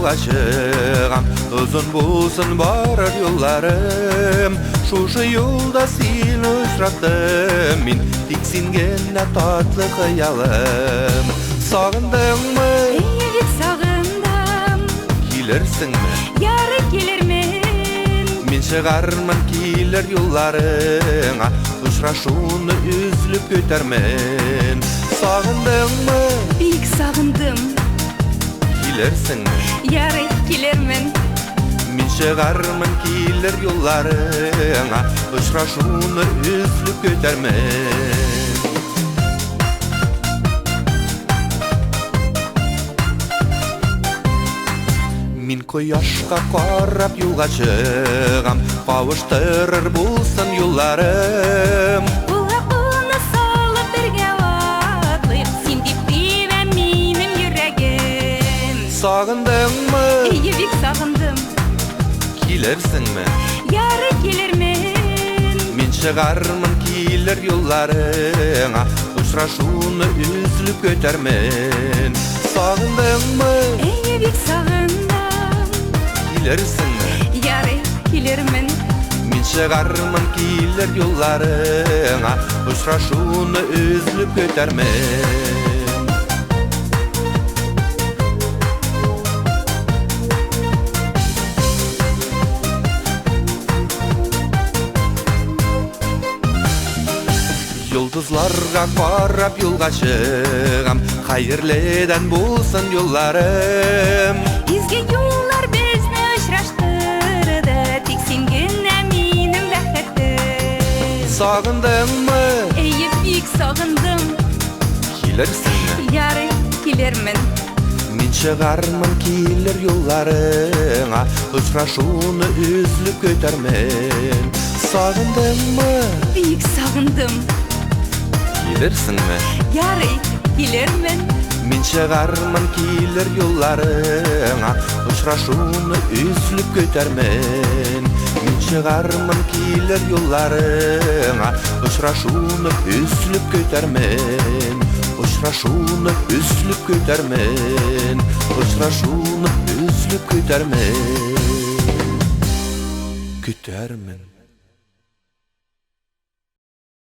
юлга чыгам, Озын булсын барыр юлларым. Шушы юлда сине очраттым мин, Тик син генә татлы хыялым. Сагындыңмы? Әйе бик сагындым. Килерсеңме? Ярый килермен. Мин чыгармын килер юлларыңа, Очрашуны өзлеп көтәрмен. Сагындыңмы? Бик сагындым. Килерсеңме? Ярый, килермен. Мин чыгармын килер юлларыңа, Очрашуны өзлеп көтәрмен. Мин кояшка карап юлга чыгам, Кавыштырыр булсын юлларым. Кулга кулны салып бергә атлыйк, Син дип тибә минем йөрәгем. Сагындыңмы? Әйе, бик сагындым. Килерсеңме? Ярый, килермен. Мин чыгармын килер юлларыңа, Очрашуны өзлеп көтәрмен. Сагындыңмы? Әйе, бик сагындым. Килерсеңме? Ярый, килермен. Мин чыгармын килер юлларыңа, Очрашуны өзлеп көтәрмен. Йолдызларга карап юлга чыгам, Хәерледән булсын юлларым. Изге юллар безне очраштырды, Тик син генә минем бәхетем. Сагындыңмы? Әйе, бик сагындым. Килерсеңме? Ярый, килермен. Мин чыгармын килер юлларыңа, Очрашуны өзлеп көтәрмен. Сагындыңмы? Бик сагындым. Килерсеңме? Ярый, килермен. Мин чыгармын килер юлларыңа, Очрашуны өзлеп көтәрмен. Мин чыгармын килер юлларыңа, Очрашуны өзлеп көтәрмен. Очрашуны өзлеп көтәрмен. Очрашуны өзлеп көтәрмен. Көтәрмен.